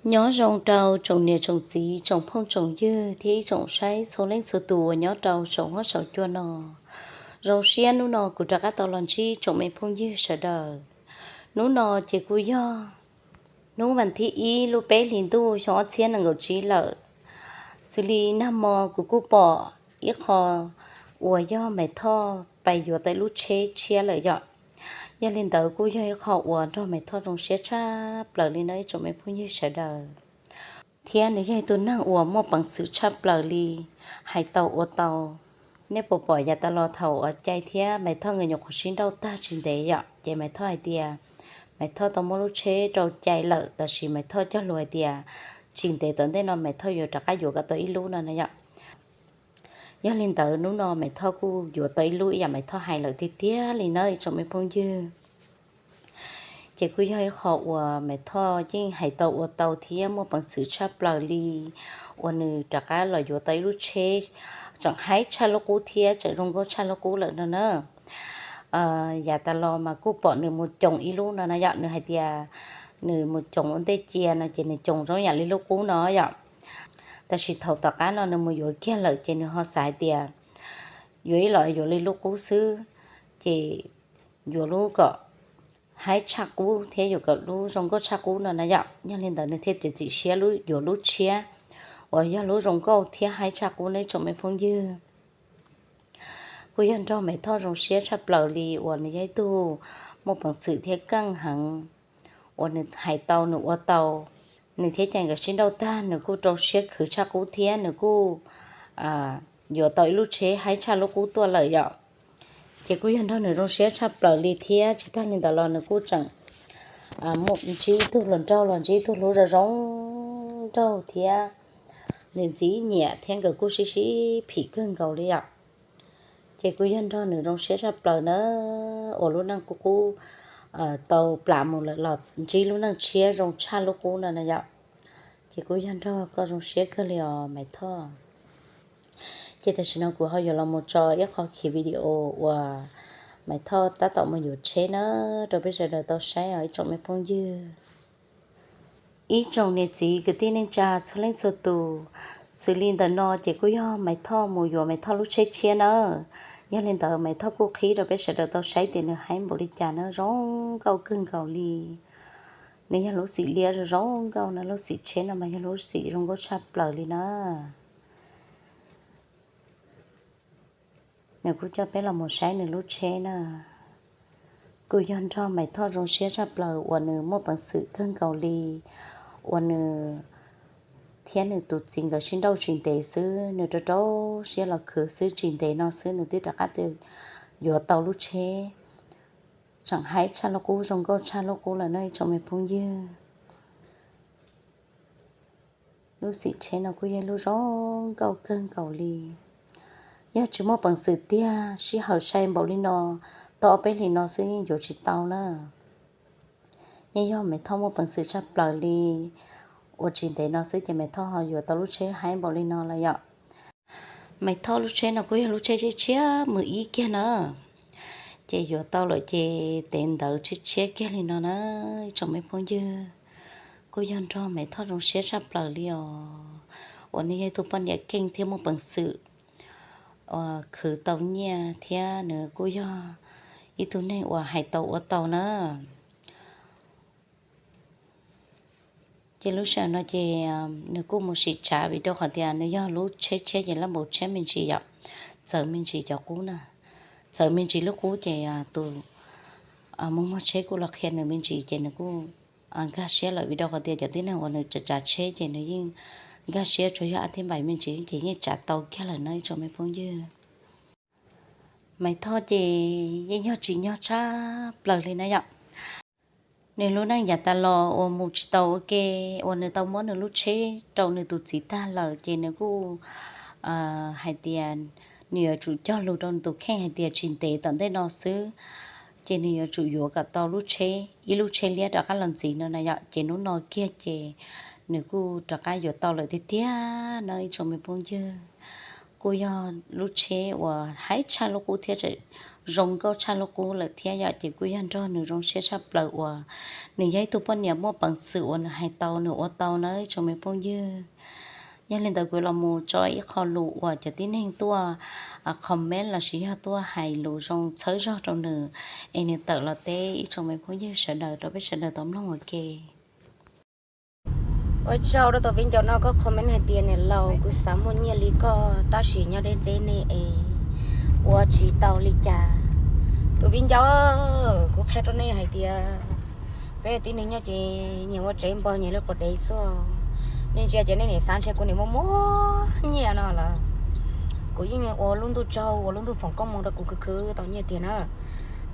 Nyob zoo rau tsoom niam tsoom txiv, tsoom phooj tsoom ywg thiab ib tsoom saib txhua leej txhua tus uas nyob rau saum huab saum cua no. Zoo siab hnub no kuv rov qab tau los ntsib tsoom me phooj ywg sawv daws. Hnub no ces kuj yog hnub vas thib ib lub peb hlis ntuj xyoo ob txhiab nees nkaum tsib lawm. Xws li nag hmo kuv kuj pom ib qho uas yog Maiv Thoj pais yuav tau ib lub tsheb tshiab lawm yom. Yog li ntawd kuj yog ib qho uas nrog Maiv Thoj zoo siab tshaj plaws li no ib tsoom me phooj ywg sawv daws. Thiab nws yog ib tug neeg uas muaj peev xwm tshaj plaws li, hais tau ua tau. Nej puas pom yav tas los thaum uas Cai thiab Maiv Thoj nkawd nyuam qhuav sib nrauj tag tsis ntev yom, ces Maiv Thoj hais tias Maiv Thoj tau muab lub tsheb rau Cai lawm, tab sis Maiv Thoj cog lus hais tias tsis ntev tom ntej no Maiv Thoj yuav rov qab yuav kom tau ib lub no na yom. Yog li ntawd hnub no Maiv Thoj kuj yuav tau ib lub ib yam Maiv Thoj hais lawm tiag tiag li na ib tsoom me phooj ywg. Ces kuj yog ib qho uas Maiv Thoj yeej hais tau ua tau thiab muaj peev xwm tshaj plaws li uas nws rov qab los yuav tau ib lub tsheb tseem haib tshaj lub qub thiab tseem zoo nkauj tshaj lub qub lawm no na. Yav tas los mas kuj pom nws mus coos ib lub no na yom, nws hais tias nws mus coos ua ntej cia no ces nws coos zoo yam li lub qub no yom. Tab sis thaum tom qab no nws mus yuav kiag lawm ces nws ho xav hais tias yuav ib los yuav li lub qub xwb, ces yuav lub kom haib tshaj qub thiab yuav kom lub zoo nkauj tshaj qub no na yom. Yog li ntawd nws thiaj txiav txim siab yuav lub tshiab uas yog lub zoo nkauj thiab haib tshaj qub ne tsoom me phooj ywg. Kuj yog nrog Maiv Thoj zoo siab tshaj plaws li uas nws yog ib tug muaj peev xwm thiab keej heev, uas nws hais tau nws ua tau. Nws thiab Cai nkawd sib nrauj tag nws kuj rau siab khwv tshaj qub thiab nws kuj yuav tau ib lub tsheb haib tshaj lub qub tuaj lawm yom. Ces kuj yog nrog nws zoo siab tshaj plaws li thiab tsis tag li ntawd los nws kuj tseem muaj ntsib ib tug hluas nraug los ntsib ib tug hlub zoo zoo nraug thiab nws ntxim nyiam thiab nkawd kuj sib sib phim kawg nkaus li yom. Ces kuj yog nrog nws zoo siab tshaj plaws na, uas lub neej qub qub tau plam mus lawm los ntsib lub neej tshiab zoo tshaj lub qub no na yom. Ces kuj yog nrog koj zoo siab kawg li os Maiv Thoj. Ces tam sim no kuv ho yuav los mus tso ib qho khiv video uas Maiv Thoj tab tom mus yuav tsheb na rau peb sawv daws tau saib os ib tsoom me phooj ywg. Ib tsoom niam txiv kwv tij neej tsa txhua leej txhua tus, xws li ntawm no ces kuj yog Maiv Thoj mus yuav Maiv Thoj lub tsheb tshiab na. Yog li ntawd Maiv Thoj kuj qhib rau peb sawv daws tau saib tias nws haib npaum li cas na, zoo nkauj kawg nkaus li. Nws yog lub xim liab zoo zoo nkauj na, lub xim tsheb no mas yog lub xim zoo nkauj tshaj plaws li na. Nws kuj coj peb los mus saib nws lub tsheb na. Kuj yog nrog Maiv Thoj zoo siab tshaj plaws uas nws muaj peev xwm kawg nkaus li, uas nws thiab nws tus txiv nkawd sib nrauj tsis ntev xwb, nws rau rau siab los khwv xwb tsis ntev no xwb nws twb rov qab yuav tau lub tsheb tseem haib tshaj lub qub zoo nkauj tshaj lub qub lawm na ib tsoom me phooj ywg. Lub xim tsheb no kuj yog lub zoo nkauj kawg nkaus li. Yog tsis muaj peev xwm tiag sij hawm sai npaum li no, tau ob peb hlis no xwb yeej yuav tsis tau na. Yeej yog Maiv Thoj muaj peev xwm tshaj plaws li, ua tsis ntev no xwb ces Maiv Thoj ho yuav tau lub tsheb haib npaum li no lawm yom. Maiv Thoj lub tsheb no kuj yog lub tsheb tshiab tshiab mus ib kiag na. Ces yuav tau lawm ces tev ntawv tshiab tshiab kiag li no na ib tsoom me phooj ywg. Kuj yog nrog Maiv Thoj zoo siab tshaj plaws li os, uas nws yog ib tug poj niam keej thiab muaj peev xwm uas khwv tau nyiaj thiab nws kuj yog ib tug neeg uas hais tau ua tau na. Ces lub sij hawm no ces nws kuj mus sim tsav vim rau qhov tias nws yog lub tsheb tshiab ces laj npaum tshiab me ntsis yom, txawv me ntsis cov qub na. Txawv me ntsis lub qub ces tus muag muag tsheb kuj los qhia nws me ntsis ces nws kuj nkag siab lawm vim rau qhov tias cov tib neeg uas nws tsav tsav tsheb ces nws yeej nkag siab, tsuas yog a thib npaim me ntsis ces yeej tsav tau kiag lawm no ib tsoom me phooj ywg. Maiv Thoj ces yeej yog tsim nyog tshaj plaws li na yom. Nws lub neej yav tas los uas mus tsis tau ua ke, uas nws tau muab nws lub tsheb rau nws tus txiv tag lawm ces nws kuj hais tias nws yuav tsum cog lus rau nws tus kheej hais tias tsis ntev tom ntej no xwb ces nws yuav tsum yuav kom tau lub tsheb, ib lub tsheb liab rov qab los ntxiv no na yom. Ces hnub no kiag ces nws kuj rov qab yuav tau lawm tiag tiag no ib tsoom me phooj ywg. Kuj yog lub tsheb uas haib tshaj lub qub thiab tseem zoo nkauj tshaj lub qub lawm thiab yom. Ces kuj yog nrog nws zoo siab tshaj plaws uas nws yog ib tug poj niam muaj peev xwm uas nws hais tau nws ua tau na ib tsoom me phooj ywg. Yog li ntawd kuv los mus tso ib qho lus uas cov tib neeg tuaj comment lossis yog tuaj hais lus zoo txhawb zog rau nws es nws tawm los teb ib tsoom me phooj ywg sawv daws rau peb sawv daws tau mloog ua ke. Ua tsaug rau tus viv ncaus no koj comment hais tias niam laus, kuv xav muaj nyiaj li koj tab sis nyob deb deb ne es ua tsis tau li cas. Tus viv ncaus, kuv qhia rau nej hais tias peb tib neeg nyob ces nyias ua tsev npog nyias li quav dev xwb. Nej ntsia ces nej niaj xav ntshe kuv niaj muaj muaj nyiaj no lawm. Kuv yeej ua lub ntuj tsaug ua lub ntuj foom koob hmoov rau kuv khwv khwv tau nyiaj tiag na.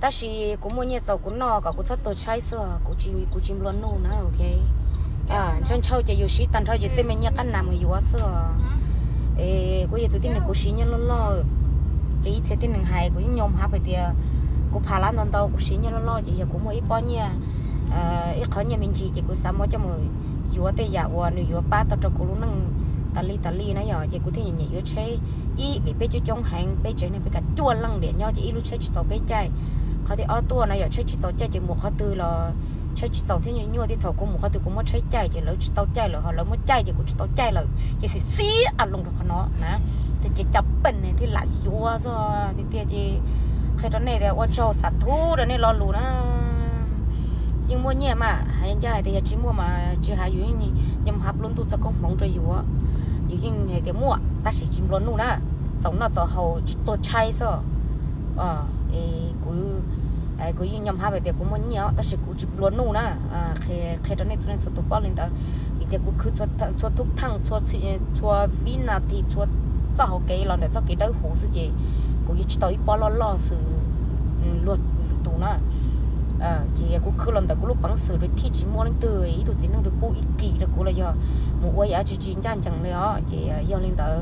Tab sis kuv muaj nyiaj txaus kuv noj kom kuv txhob tuag tshaib xwb, kuv tsis, kuv tsis nplua nuj na, ok. Ntshaw ntshaw ces yus siv tag nrho yus tej me nyiaj qab nas mus yuav xwb. Es kuv yog tus tib neeg kuv siv nyiaj loj loj li ib txhia tib neeg hais, kuv yeej nyoo hais tias kuv pha lab ntau ntau, kuv siv nyiaj loj loj ces yog kuv muaj ib pob nyiaj, ib qhov nyiaj me ntsis ces kuv xav muab coj mus yuav tej yam uas nws yuav pab tau rau kuv lub neej tas li tas li na yom. Ces kuv thiaj nyiam nyiam yuav tsheb ib, vim peb coob coob heev, peb tsev neeg peb kav cuaj leej tiam nyob ces ib lub tsheb tsis txaus peb caij. Qhov thib ob tuaj no yog tsheb tsis txaus caij ces mus qhov twg los tsheb tsis txaus thiab nyuaj nyuaj, tej thaum kuv mus qhov twg kuv muab tsheb caij ces lawv tsis tau caij lawm, ho lawv muab caij ces kuv tsis tau caij lawm, ces xim xim a loo rau qhov no na. Ces cov pej thiaj lam yuav xwb tiag tiag. Ces qhia rau nej tias ua tsaug xav thuv rau nej lo lus na. Yeej muaj nyiaj mas hais ncaj hais tias yog tsis muaj mas tsis hais, yus yeej nyob hab lub ntuj txoj koob hmoov rau yus, yus yeej hais tias muaj tab sis tsis nplua nuj na, txaus noj txaus haus tsis tuag tshaib xwb. Kuv yeej nyob hab hais tias kuv muaj nyiaj tab sis kuv tsis nplua nuj na. Qhia rau nej txhua leej txhua tus paub li ntawd, vim tias kuv khwv txhua thub theej, txhua vib nas this, txhua txoj hauv kev los ntawm txoj kev dawb huv xwb ces kuv yuav tsis tau ib pob loj loj xwb luag tus na. Ces kuv khwv los ntawm kuv lub peev xwm rau thiaj tsis muaj leej twg ib tug txiv neej twg pub ib kis rau kuv los yog mus ua yam tsis tsis ncaj ncees li os. Ces yog li ntawd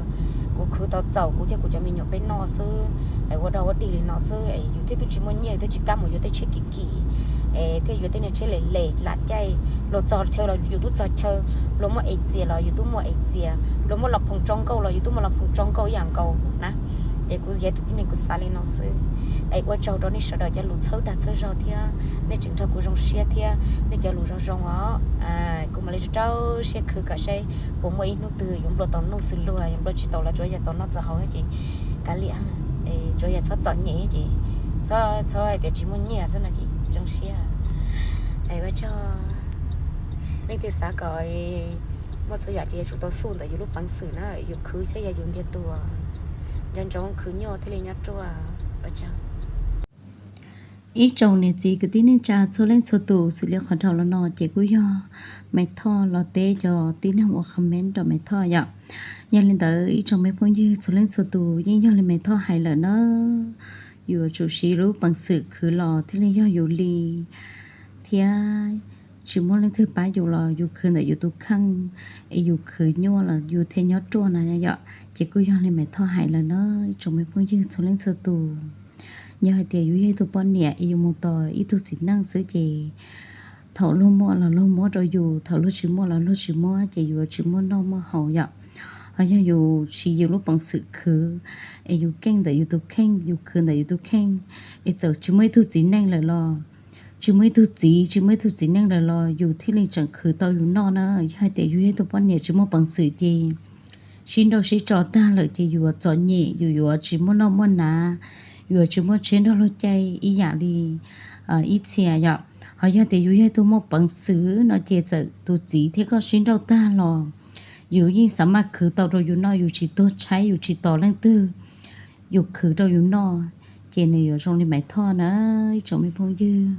kuv khwv tau txaus kuv thiab kuv cov me nyuam peb noj xwb, es ua dog ua dig li no xwb es yus thiaj twb tsis muaj nyiaj thiaj tsis kam mus yuav tej tsheb kim kim, es thiaj yuav tej niag tsheb lem lem lam caij, luag txog chaw los yus twb txog chaw, luag muaj es txias los yus twb muaj es txias, luag muaj los phoom tso nkauj los yus twb muaj los phoom tso nkauj ib yam nkaus na. Ces kuv yog tus tib neeg kuv xav li no xwb. Es ua tsaug rau nej sawv daws cov lus txhawb dag txhawb zog thiab nej tseem nrog kuv zoo siab thiab nej cov lus zoo zoo os. Kuv mam li rau rau siab khwv kom saib puas muaj ib hnub twg yuav nplua tau nuj xwm luag, yuav nplua tsis tau los tsuav yog txaus noj txaus haus ces kav liam, tsuav yog txhob txom nyem ces txhob, txhob hais tias tsis muaj nyiaj xwb no ces zoo siab. Es ua tsaug. Leej twg xav kom muaj txhua yam ces yuav tsum tau xub ntawm yus lub peev xwm na, yus khwv thiab yog yus ntiag tug, nco ntsoov khwv nyuaj thiaj li nyob ruaj. Ua tsaug. Ib tsoom niam txiv kwv tij neej tsa txhua leej txhua tus, xws li qhov dhau los no ces kuj yog Maiv Thoj los teb cov tib neeg ua comment rau Maiv Thoj yom. Yog li ntawd ib tsoom me phooj ywg txhua leej txhua tus yeej yog li Maiv Thoj hais lawm na, yuav tsum siv lub peev xwm khwv los thiaj li yog yus li, thiab tsis muaj leej twg pab yus los yus khwv ntawm yus tus kheej, es yus khwv nyuaj los yus thiaj nyob ruaj na yom. Ces kuj yog li Maiv Thoj hais lawm na ib tsoom me phooj ywg txhua leej txhua tus. Yog hais tias yus yog ib tug poj niam es yus mus tos ib tug txiv neej xwb ces thaum luag muaj los luag muab rau yus, thaum luag tsis muaj los luag tsis muab ces yuav tsis muaj noj muaj haus yom. Ho yog yus siv yus lub peev xwm khwv, es yus keej ntawm yus tus kheej, yus khwv ntawm yus tus kheej, es txawm tsis muaj ib tug txiv neej lawm los, tsis muaj ib tug txiv, tsis muaj ib tug txiv neej lawm los yus thiaj li tseem khwv tau yus noj na. Yog hais tias yus yog ib tug poj niam tsis muaj peev xwm ces sib nrauj sib tso tag lawm ces yuav txom nyem, yus yuav tsis muaj noj muaj hnav, yuav tsis muaj tsheb nrog luag caij ib yam li ib txhia yom. Ho yog tias yus yog ib tug muaj peev xwm no ces txawm tus txiv thiab koj sib nrauj tag los yus yeej xav maj khwv tau rau yus noj, yus tsis tuag tshaib, yus tsis tos leej twg, yus khwv rau yus noj, ces nws yuav zoo li Maiv Thoj na ib tsoom me phooj ywg.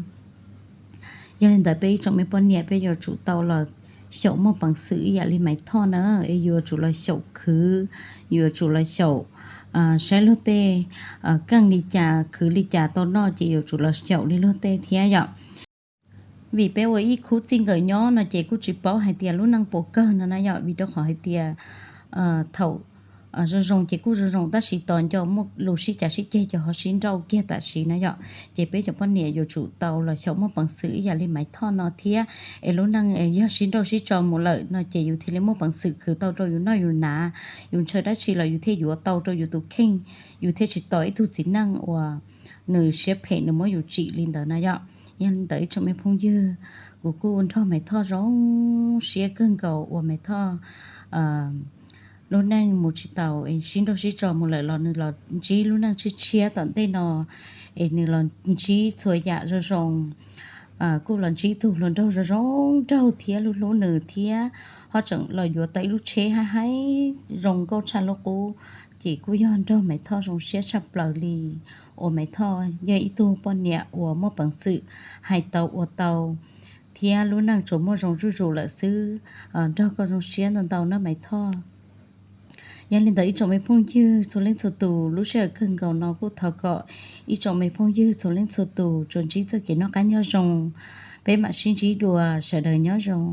Yog li ntawd peb ib tsoom me poj niam peb yuav tsum tau los xyaum muaj peev xwm ib yam li Maiv Thoj na, es yuav tsum los xyaum khwv, yuav tsum los xyaum saib luag tej keej li cas, khwv li cas tau noj ces yuav tsum los xyaum li luag tej thiab yom. Vim peb ua ib khub txij nkawm nyob no ces kuj tsis paub hais tias lub neej puas kawg no na yom, vim rau qhov hais tias thaum zoo zoo ces kuj zoo zoo tab sis tos nco muaj lus sib cav sib ceg ces ho sib nrauj kiag tam sim na yom. Ces peb cov poj niam yuav tsum tau los xyaum muaj peev xwm ib yam li Maiv Thoj no thiab, es lub neej yog sib nrauj sib tso mus lawm no ces yus thiaj li muaj peev xwm khwv tau rau yus noj yus hnav, yus ntshaw dab tsi los yus thiaj yuav tau rau yus tus kheej, yus thiaj tsis tos ib tug txiv neej uas nws siab phem nws muab yus tsim li ntawd na yom. Yog li ntawd ib tsoom me phooj ywg, kuv kuj nrog Maiv Thoj zoo siab kawg nkaus uas Maiv Thoj lub neej mus tsis taus es sib nrauj sib tso mus lawm los nws los ntsib lub neej tshiab tshiab tom ntej no es nws los ntsib txhua yam zoo zoo, kuj los ntsib tug hluas nraug zoo zoo nraug thiab hlub hlub nws thiab ho tseem los yuav tau ib lub tsheb haib haib zoo nkauj tshaj lub qub. Ces kuj yog nrog Maiv Thoj zoo siab tshaj plaws li uas Maiv Thoj yog ib tug poj niam uas muaj peev xwm hais tau ua tau thiab lub neej tsuas muaj zoo zuj zus lawm xwb. Nrog koj zoo siab ntau ntau nawb Maiv Thoj. Yog li ntawd ib tsoom me phooj ywg txhua leej txhua tus, lub sij hawm kawg nkaus no kuj thov kom ib tsoom me phooj ywg txhua leej txhua tus tsuas ntsib txoj kev noj qab nyob zoo. Peb mam sib ntsib dua, sawv daws nyob zoo.